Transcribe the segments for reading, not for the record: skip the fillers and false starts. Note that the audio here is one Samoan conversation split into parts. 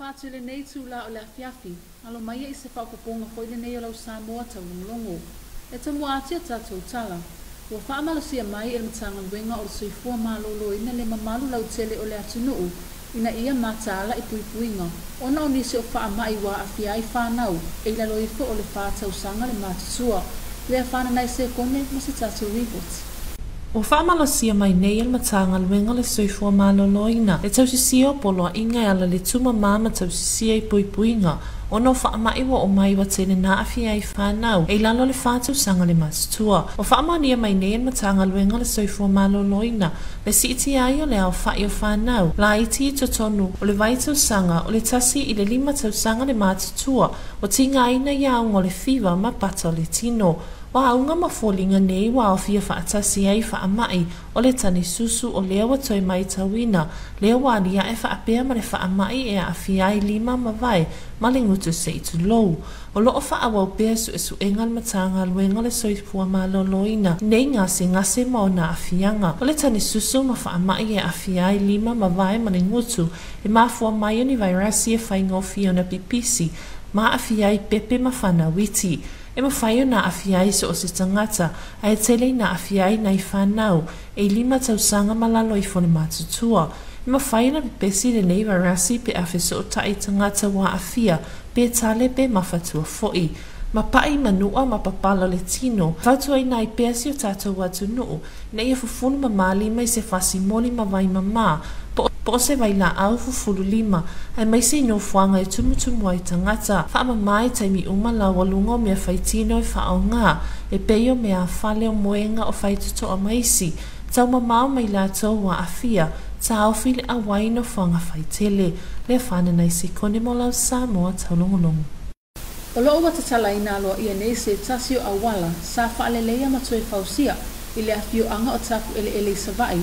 Faatalofa atu i lenei itula o le afiafi, alo maia i se faaopoopoga foi lenei o lau Samoa Taulogologo. E tamua atu a tatou tala, ua faamalosia mai e le Matagaluega o le Soifua Maloloina le mamalu lautele o le atunuu ina ia mataala i puipuiga ona o nisi o faamai ua aafia ai fanau e i lalo ifo o le 4 tausaga le matutua. Lea fananai sekone ma se tatou ripoti. Ua faamalosia mai nei e le Matagaluega le Soifua Maloloina le tausisia o poloaiga e ala i le tuumamā ma tausisia i puipuiga ona o faamai ua oo mai ua tele na aafia ai fanau e i lalo o le 4 tausaga le matutua. Ua faamaonia mai nei e le Matagaluega le Soifua Maloloina le siitia ai o le aofa'i o fanau laiti i totonu o le vaitausaga o le 1 i le 5 tausaga le matutua o tigaina i auga o le fiva ma pata o le tino. O auga ma foliga nei ua aofia faatasi ai faamai o le tani susu o lea ua toe matauina lea ua aliae faapea ma le faamai e aafia ai lima ma vae ma le gutu se'i tulou. O loo faaauau pea suesuega le Matagaluega le Soifua Maloloina nei gasegase ma ona aafiaga o le tani susu ma faamai e aafia ai lima ma vae ma le gutu e mafua mai o ni vairasi e faigofie ona pipisi ma aafia ai pepe ma fanau iti. E mafai ona aafia ai so o se tagata, ae tele ina aafia ai nai fanau e 5 tausaga ma lalo ifo le matutua. E mafai ona pepesi lenei vairasi pe a fesootai tagata ua aafia pe tale pe mafatua foi. Ma paʻi manua ma papala le tino, fautuaina ai pea si o tatou atunuu ina ia fufulu mamā lima i se fasi moli ma vai mamā po o se vailaau fufulu lima, aemaise i nofoaga e tumutumu ai tagata. Faamamā i taimi uma laualuga o mea faitino e faaaogā e pei o meafale o moega o faitotoa ma isi. Taumamao mai latou ua aafia, taofi le auai i nofoaga faitele. Lea fananai sekone mo lau Samoa Taulogologo. O loo ua tatalaina aloaia nei se tasi o auala sa faaleleia ma toe fausia i le afioaga o Tapueleele i Savaii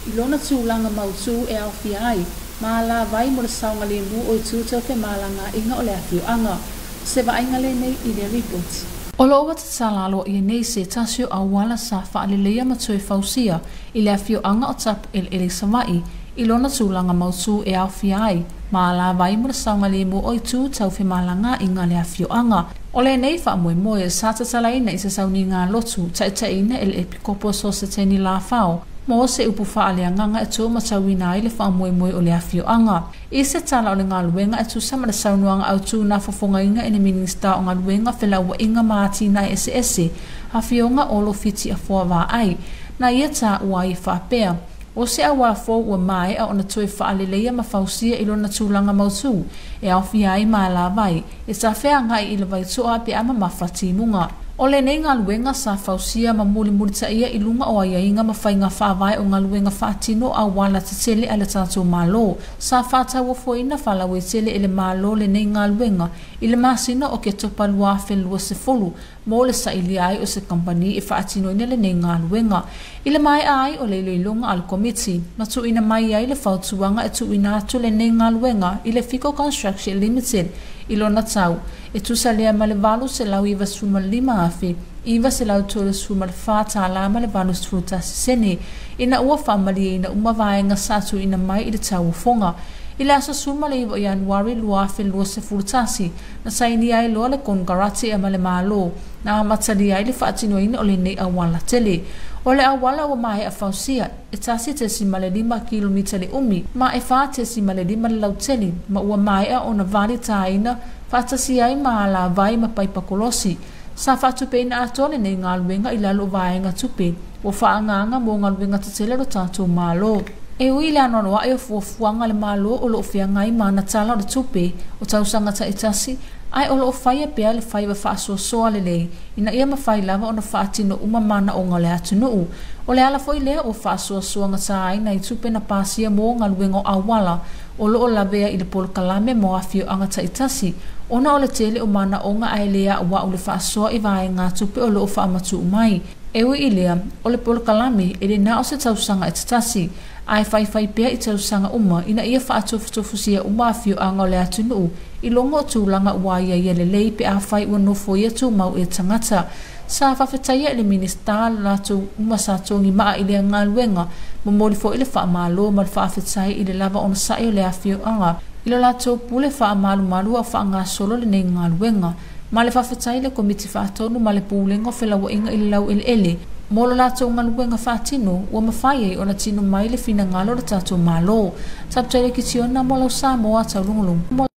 i lona tulaga mautū e aofia ai ma alavai mo le saogalemu o itu tau femalagaaiga o le afioaga. Se vaaiga lenei i le ripoti. O loo ua tatala aloaia nei se tasi o auala sa faaleleia ma toe fausia i le afioaga o Tapueleele i Savaii i lona tulaga mautū e aofia ai ma alavai mo le saogalemu o itu tau femalagaaiga le afioaga. O lenei faamoemoe sa tatalaina i se sauniga lotu taitaiina e le Epikopo Sositeni Lafao mo se upu faaleagaga e tuumatauina ai le faamoemoe o le afioaga. I se tala o le galuega e tusa ma le saunoaga autū na fofogaina e le Minista o Galuega, Felauaiga ma Atinae Eseese, Afioga Olo Fiti Afoa Vaai, na ia taua ai faapea, o se auala fou ua maea ona toe faaleleia ma fausia i lona tulaga mautū e aofia ai ma alavai e tafeagai i le vaitoa pe a mamafa timuga. O lenei galuega sa fausia ma mulimulitaia i luga o aiaiga ma faiga faavae o galuega faatino auala tetele a le tatou Malo. Sa faatauofoina faalauaitele e le Malo lenei galuega i le masina o Ketopa 2020 mo le sailia ai o se kamupani e faatinoina lenei galuega. I le maea ai o le iloiloga a le Komiti, ma tuuina mai ai le fautuaga e tuuina atu lenei galuega i le Fico Construction Limited i lona tau e tusa lea ma le $895,934.81 ina ua faamalieina uma vaega sa tuuina mai i le tauofoga. I le aso 19 o Ianuari 2021, na sainia ai loa le konekarate ma le Malo na amatalia ai le faatinoina o lenei auala tele. O le auala ua maea fausia e 1.5 kilomita le umi ma e 4.5 le lautele, ma ua maea ona valitaina faatasi ai ma alavai ma paipa kolosi. Sa faatupeina atoa lenei galuega i lalo o vaega tupe ua faaagaaga mo galuega tetele lo tatou Malo. E ui le anoanoa'i o fuafuaga le Malo o loo feagai ma ana tala o le tupe o tausaga taitasi, ae o loo faia pea le faiva faasoasoa lelei ina ia mafai lava ona faatino uma manaoga o le atunuu. O le ala foi lea ua faasoasoa gatā ai nai tupe na pasia mo galuega o auala o loo lavea i le polokalame mo afioaga taitasi, ona o le tele o manaoga ae le auau le faasoa i vaega tupe o loo faamatuu mai. E ui i lea, o le polokalame e le na o se tausaga e tatasi, ae faifai pea i tausaga uma ina ia faatofutofusia uma afioaga o le atunuu i logo o tulaga ua ia ia lelei pe afai ua nofo ia tumau e tagata. Sa faafetaia i le Minista le latou uma sa togi maa i lea galuega, momoli foi le faamalo ma le faafetai i le lava onosa'i o le afioaga I lo latou pule faamalumalu a o faagasolo lenei galuega, ma le faafetai i le Komiti Faatonu ma le Pulega o Felauaiga i le Laueleele mo lo latou galuega faatino ua mafai ai ona tino mai le finagalo o le tatou Malo. Taputaile Kitiona mo lau Samoa taulogologo.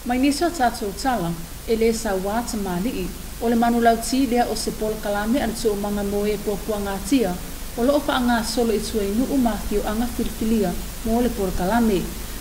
Mai nisi o tatou tala, e lē sauā tamalii, o le manulauti lea o se polokalame a le Toomaga mo e puapuagatia o loo faagasolo i tua i nuu ma afioaga filifilia mo le polokalame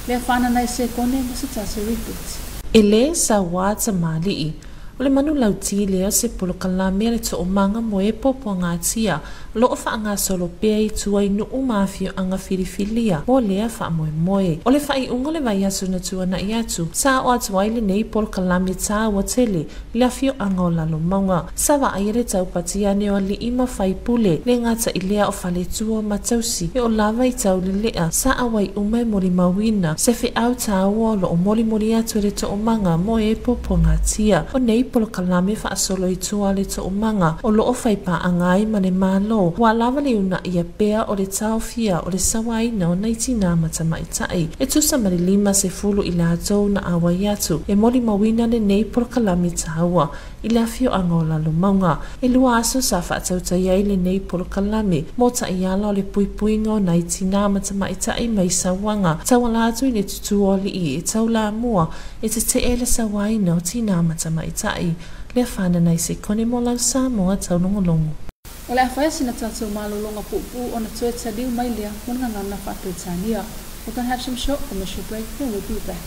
lea. Faanana i sekone mo se tasi ripoti. E lē sauā tamalii, o le manulauti lea o se polokalame a le Toomaga mo e puapuagatia o loo faagasolo pea i tua i nuu ma afioaga filifilia mo lea faamoemoe. O le faaiuga o le vaiaso na tuana'i atu, sa oo atu ai lenei polokalame tāua tele i le afioaga o Lalomauga. Sa vaaia le taupati ane o alii ma faipule, le gata'i lea o faletua ma tausi e o lava i taulelea sa auai uma e molimauina se feau tāua o loo molimoli atu e le Toomaga mo e puapuagatia. O nei polokalame faasolo i tua le Toomaga o loo faipaaga ai ma le Malo, ua lava le uunaia pea o le taofia o le sauaina o nai tinā ma tamaita'i. E tusa ma le 50 i latou na auai atu e molimauina lenei polokalame tāua i le afioaga o Lalomauga. E 2 aso sa faatautai ai lenei polokalame mo ta'iala o le puipuiga o nai tinā ma tamaita'i mai sauaga, tauala atu i le tutū o alii e taulamua e tete'e le sauaina o tinā ma tamaita'i. Lea fanana i se kone mo lau Samoa taulogologo. O le a faia sina tatou malologa puupuu ona toe taliu mai lea mo le gagana faaperetania. We're going to have some short commercial break, then we'll be back.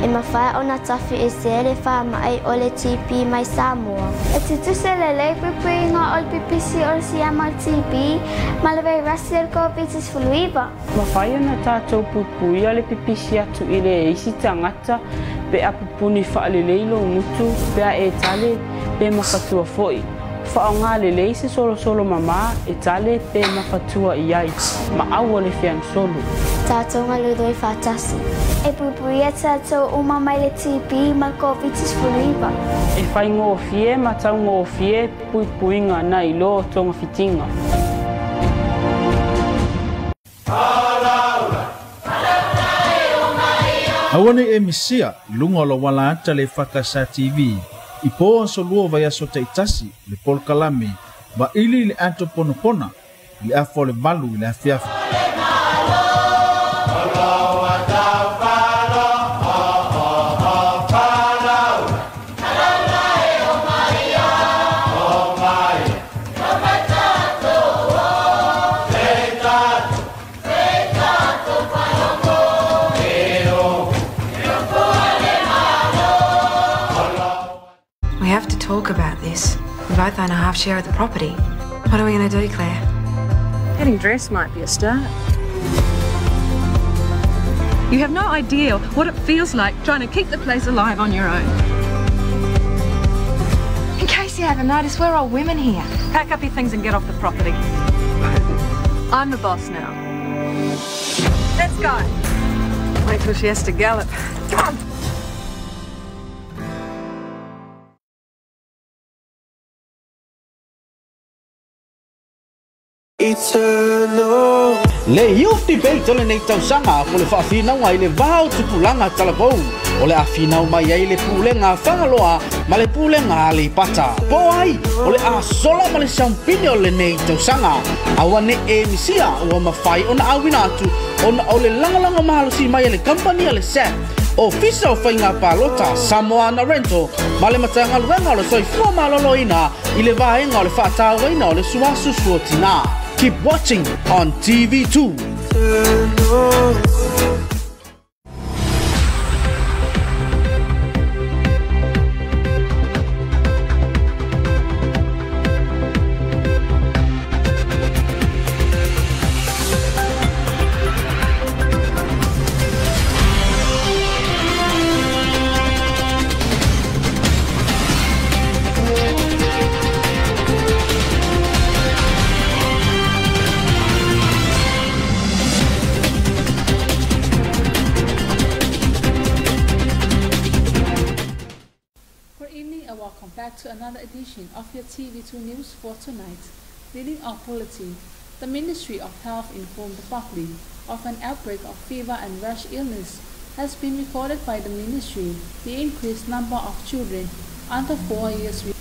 E mafai ona tafi ese le faamaʻi o le TB mai Samoa. E tutusa lelei puipuiga o le pipisi o le siama o le TB ma le vairasi o le COVID-19. Mafai ona tatou puipuia le pipisi atu i le isi tagata pe a pupuni faalelei lou gutu pe a e tale pe mafatua foʻi. Faaaogā lelei se solosolo mamā e tale pe mafatua i ai, ma aua le feagasolo. Tatou galulue faatasi. E puipuia tatou uma mai le TB ma le COVID-19. E faigofie ma taugofie puipuiga nai lo togafitiga. Aua nei e misia i luga o lauala ata le EFKS TV i po aso 2 vaiaso ta'itasi le polokalame Vaili i le Ato Ponapona i le 7:30 i le afiafi. We have to talk about this. We both own a half share of the property. What are we going to do, Claire? Getting dressed might be a start. You have no idea what it feels like trying to keep the place alive on your own. In case you haven't noticed, we're all women here. Pack up your things and get off the property. I'm the boss now. Let's go. Wait till she has to gallop. Come on. Eternal. Le Youth Debate o lenei tausaga po le faafinauga i le va o tupulaga talavou o le afinau mai ai le pulega Fagaloa ma le pulega Aleipata. Po ai o le asola ma le siampini o lenei tausaga. Aua ne e misia ua mafai ona auina atu ona o le lagolago malosi mai e le kampani a le SEP, Ofisa o Faiga Palota, Samoana Rental ma le Matagaluega o le Soifua Maloloina i le vaega o le faatauaina o le suasusu o tinā. Keep watching on TV2. edition of your TV2 News for tonight. Leading our bulletin, the Ministry of Health informed the public of an outbreak of fever and rash illness has been recorded by the ministry. The increased number of children under 4 years with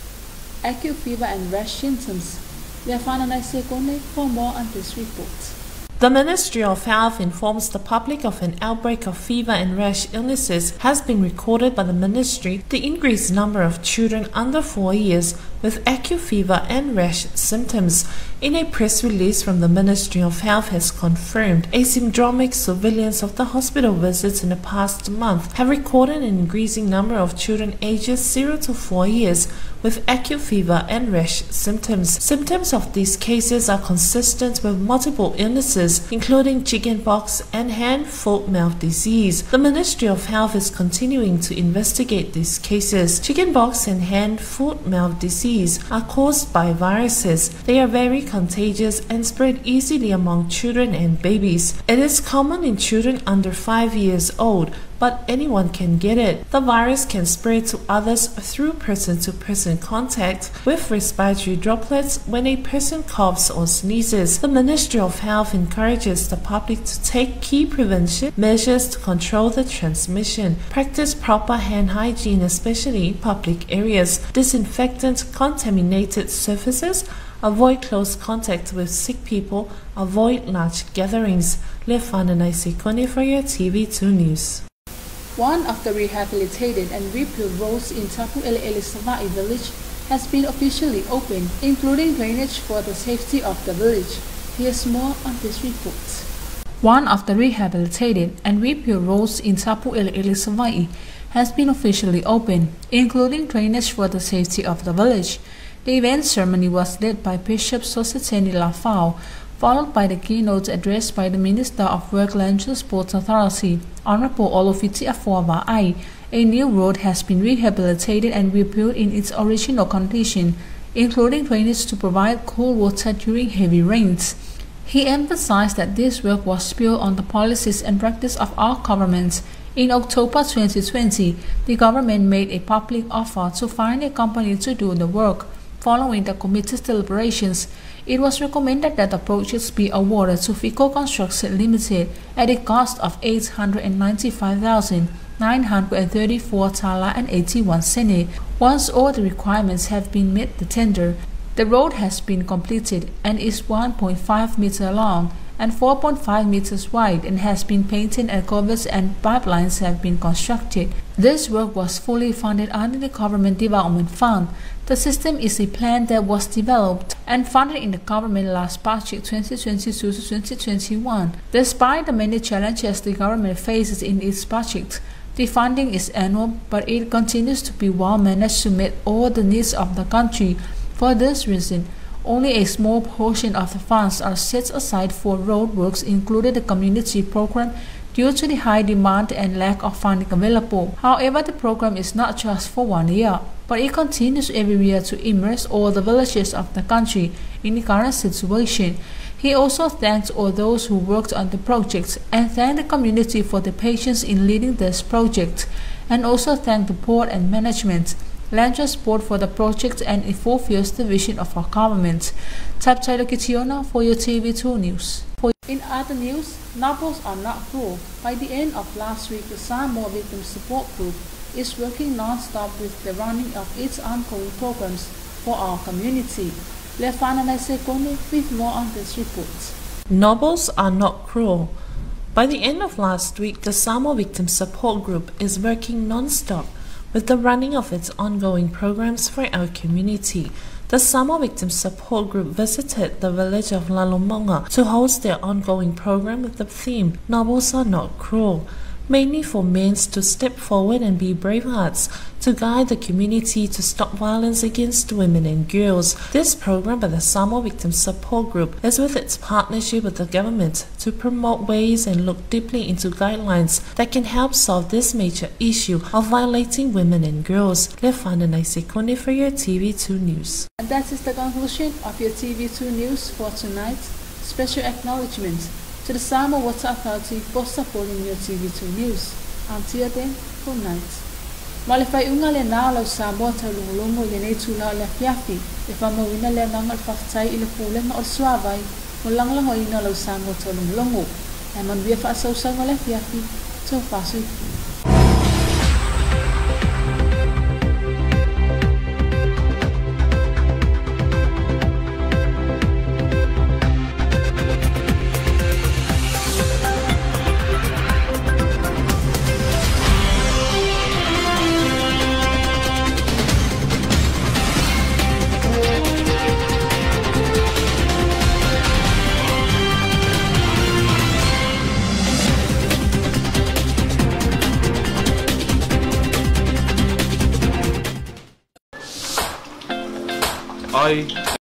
acute fever and rash symptoms. Lefana Sekone for more on this report. The Ministry of Health informs the public of an outbreak of fever and rash illnesses has been recorded by the ministry. The increased number of children under 4 years with acute fever and rash symptoms. In a press release from the Ministry of Health has confirmed a syndromic surveillance of the hospital visits in the past month have recorded an increasing number of children ages 0 to 4 years with acute fever and rash symptoms. Symptoms of these cases are consistent with multiple illnesses, including chickenpox and hand-foot-mouth disease. The Ministry of Health is continuing to investigate these cases. Chickenpox and hand-foot-mouth disease are caused by viruses. They are very contagious and spread easily among children and babies. It is common in children under 5 years old, but anyone can get it. The virus can spread to others through person-to-person contact with respiratory droplets when a person coughs or sneezes. The Ministry of Health encourages the public to take key prevention measures to control the transmission. Practice proper hand hygiene, especially in public areas. Disinfectant contaminated surfaces. Avoid close contact with sick people. Avoid large gatherings. Lefana Naisekone for your TV2 News. One of the rehabilitated and rebuilt roads in Tapu'ele'ele Savai'i village has been officially opened, including drainage for the safety of the village. Here's more on this report. One of the rehabilitated and rebuilt roads in Tapu'ele'ele Savai'i has been officially opened, including drainage for the safety of the village. The event ceremony was led by Bishop Sositeni Lafau, followed by the keynote address by the Minister of Work, Land Transport Authority, Honorable Olofiti Afuava'ai. A new road has been rehabilitated and rebuilt in its original condition, including drainage to provide cool water during heavy rains. He emphasized that this work was built on the policies and practice of our government. In October 2020, the government made a public offer to find a company to do the work. Following the committee's deliberations, it was recommended that the projects be awarded to FICO Construction Limited at a cost of 895,934 tala and 81 sene. Once all the requirements have been met, the tender, the road has been completed and is 1.5 meters long and 4.5 meters wide and has been painted and culverts and pipelines have been constructed. This work was fully funded under the Government Development Fund. The system is a plan that was developed and funded in the government last budget 2022 to 2021. Despite the many challenges the government faces in its budget, the funding is annual, but it continues to be well managed to meet all the needs of the country. For this reason, only a small portion of the funds are set aside for road works, including the community program, due to the high demand and lack of funding available. However, the program is not just for 1 year, but it continues every year to immerse all the villages of the country in the current situation. He also thanked all those who worked on the project and thanked the community for the patience in leading this project, and also thanked the board and management, Land Transport for the project, and it fulfills the vision of our government. Type Kitiona for your TV2 News. In other news, novels are not cruel. By the end of last week, the Samoa Victim Support Group is working non-stop with the running of its ongoing programs for our community. Lefana Sekone with more on this report. Novels are not cruel. By the end of last week, the Samoa Victim Support Group is working non-stop with the running of its ongoing programs for our community. The Samoa Victim Support Group visited the village of Lalomauga to host their ongoing program with the theme, Novels Are Not Cruel, mainly for men to step forward and be brave hearts to guide the community to stop violence against women and girls. This program by the Samoa Victim Support Group is with its partnership with the government to promote ways and look deeply into guidelines that can help solve this major issue of violating women and girls. Lefana Naisekone for your TV2 News. And that is the conclusion of your TV2 News for tonight. Special acknowledgement to the Samoa Water Authority for supporting your TV2 News. Until then, good night. Ma o le faaiuga lenā o lau Samoa taulogologo i lenei itulā o le afiafi, e faamauina le agaga o le faafetai i le Pulega o le Suavai mo le lagolagoina o lau Samoa taulogologo. Ae manuia faasausauga o le afiafi, tofa soifua. I